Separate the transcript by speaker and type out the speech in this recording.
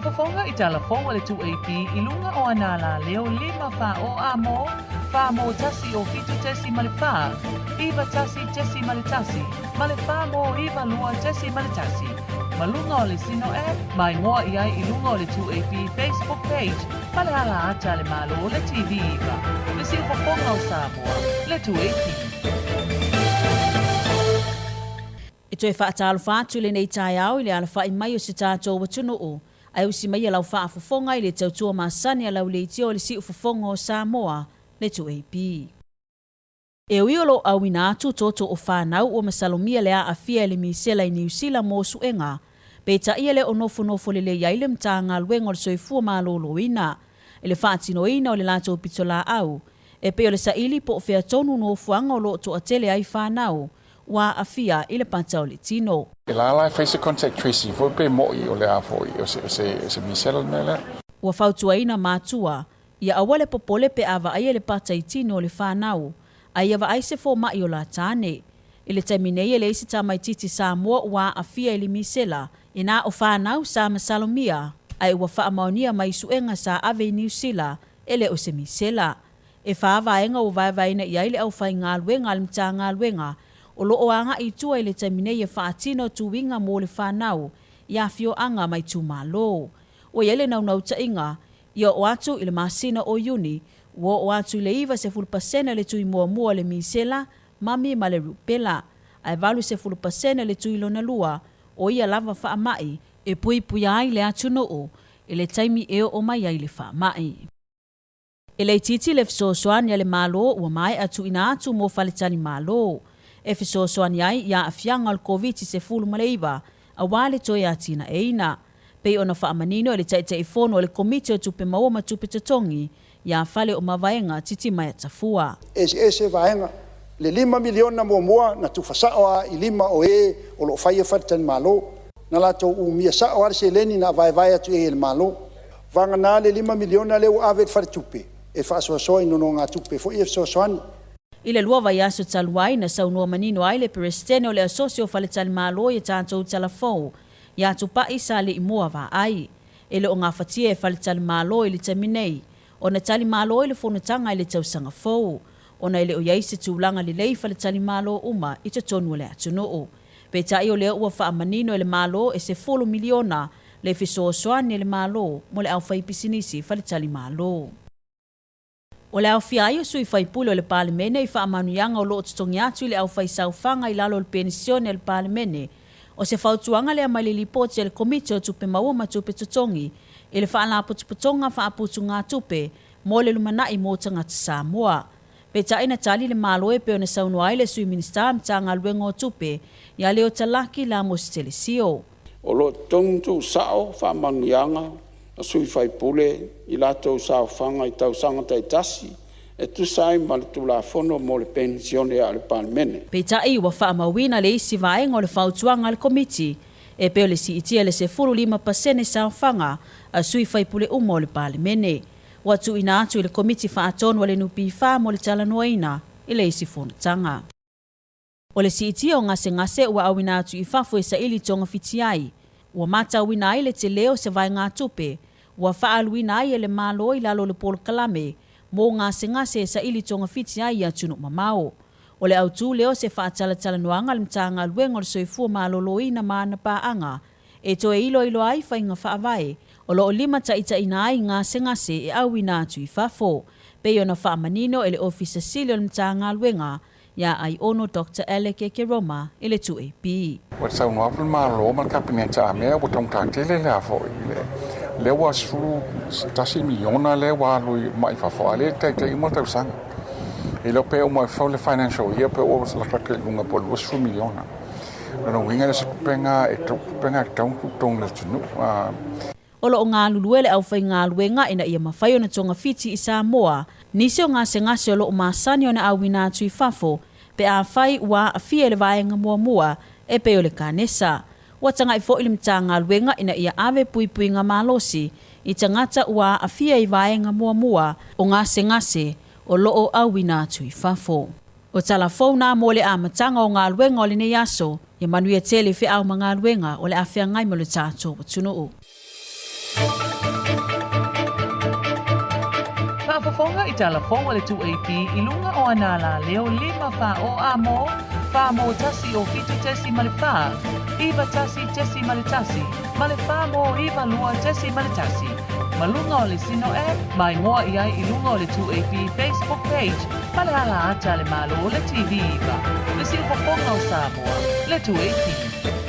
Speaker 1: faafofoga i tala fou a le 2AP i luga o ana alaleo 5 4 o a mo, 4 mo 1 o 7.4, 9 1.1, ma le 4 mo 9 2.1. Ma luga o le Sino App, ma igoa i ai i luga o le 2AP Facebook page ma le ala ata a le Malo le TV 9, le siufofoga o Samoa, le 2AP.
Speaker 2: E toe faatalofa atu i lenei taeao i le alafai mai o si tatou atunuu, ae usi maia lau faafofoga i le tautua masani a lau leitio i le siufofoga o Samoa, le 2AP. E ui o lo o auina atu toto o fanau ua masalomia le aafia i le misela i Niu Sila mo suega, peitai e le o nofonofo lelei ai le Matagaluega o le Soifua Maloloina i le faatinoina o le latou pitolaau e pei o le saili po o fea tonu nofoaga o lo o toatele ai fanau ua aafia i le pata o le tino.
Speaker 3: E lala e fai se contact tracing foi pe mo'i o le a foi o se, o se, o se misela le mea lea.
Speaker 2: Ua fautuaina matua Ia aua le popole pe a vaaia le pata i tino o le whanau, a ia vaai se fōmaʻi o la tāne. I le taimi nei e leai se tamaitiiti Samoa ua aafia i le misela, inā o whanau sa masalomia, ae ua faamaonia mai suega sa ave i Niu Sila, e le o se misela. E whā vaega ua vaevaeina i ai le aufaigaluega a le Matagaluega o lo o agaʻi i tua i le taimi nei e faatino tuiga mo le whanau i afioaga ma itumalo. Ua i ai le naunautaiga Ia oo atu i le masina o Iuni, ua oo atu i le 90% le tui muamua o le misela, mami ma le rupela, ae 80% le tui lona lua, o ia lava faamai e puipuia ai le atunuu i le taimi e oo mai ai le faamai. E le itiiti le fesoasoani a le Malo ua maea tuuina atu mo faletalimalo e fesoasoani ai i aafiaga o le Koviti-19 aua le toe atinaeina. Pei ona faamanino e le Taitaifono o le Komiti o Tupe Maua ma Tupe Totogi ia Faleomavaega Titimaea Tafua.
Speaker 4: Eseese vaega. Le $5 miliona muamua na tufa sao lava i lima o e o lo o faia faletalimalo. Na latou umia sao lava le seleni na vaevae atu i ai e le Malo. Vagana le $5 miliona lea ua ave i le faletupe e faasoasoa i nonogatupe foi ia fesoasoani.
Speaker 2: I le lua vaiaso talu ai, na saunoa manino ai le Peresetene o le Asosi o Faletalimalo i a tatou tala fou iā Tupai sa Liʻimoa Vaai. E le o gafatia e Faletalimalo i le taimi nei ona talimalo i le fonotaga i le tausaga fou, ona e le o i ai se tulaga lelei i faletalimalo uma i totonu o le atunuu. Peitai o lea ua faamanino e le Malo e $10 miliona le fesoasoani a le Malo mo le aufaipisinisi faletalimalo. O le aofia ai o sui faipule o le Palemene i faamanuiaga o lo o totogi atu i le aufaisaofaga i lalo o le penisione a le Palemene. O se fautuaga lea mai le lipoti a le Komiti o Tupe Maua ma Tupe Totogi i le Faalapotopotoga Faaputugatupe mo le Lumanai mo Tagata Samoa. Peitai na tali le Malo e pei ona saunoa ai le Sui Minisita o le Matagaluega o Tupe ia Leotalaki Lamosi Telesio.
Speaker 5: O lo o totogi tuusao faamanuiaga a sui faipule i latou saofaga i tausaga taitasi e tusa ai ma le Tulafono mo le Penisione a le Palemene.
Speaker 2: Peitai, ua faamauina le isi vaega o le fautuaga a le Komiti e pei o le siitia i le 15% saofaga a sui faipule uma o le Palemene. Ua tuuina atu i le Komiti Faatonu a le NPF mo le talanoaina i le isi fonotaga. O le siitia o gasegase ua auina atu i fafo e saili togafiti ai. Ua matauina ai le tele o se vaegatupe ua faaaluina ai e le Malo i lalo o le polokalame mo gasegase e saili togafiti ai i atunuu mamao. O le autū lea o se faatalatalanoaga a le Matagaluega o le Soifua Maloloina ma ana paaga e toe iloilo ai faiga faavae o lo o limataitaiina ai gasegase e auina atu i fafo, pei ona faamanino e le Ofisa Sili o le Matagaluega iā Aiono Doctor Alec Ekeroma i le 2AP.
Speaker 3: Ua saunoa atu le Malo ma le Kapeneta a mea ua taugata tele le a foi le lea ua 11 miliona lea ua alu i mai fafo a lea taitai uma le tausaga. E le o pe uma fau le financial year pe ua latalata i luga po o le 20 miliona. Lona uiga le se tupe e tupe e tatau ona totogi i le atunuu.
Speaker 2: O lo o galulue le aufaigaluega ina ia mafai ona togafiti i Samoa nisi o gasegase o lo o masani ona auina atu i fafo pe afai ua aafia i le vaega muamua e pei o le kanesa. Ua tagaʻi foi le Matagaluega ina ia ave puipuiga malosi i tagata ua aafia i vaega muamua o gasegase o lo o auina atu i fafo. O tala fou nā mo le amataga o galuega o lenei aso, ia manuia tele feau ma galuega o le a feagai ma lo tatou atunuu.
Speaker 1: Faafofoga i tala fou a le 2AP i luga o ana alaleo 5 4 o A mo, 4 mo 1 o 7.4, 9 1.1, ma le 4 mo 9 2.1. Ma luga o le Sino App, ma igoa i ai i luga o le 2AP Facebook page ma le ala ata a le Malo le TV 9. Le siufofoga o Samoa, le 2AP.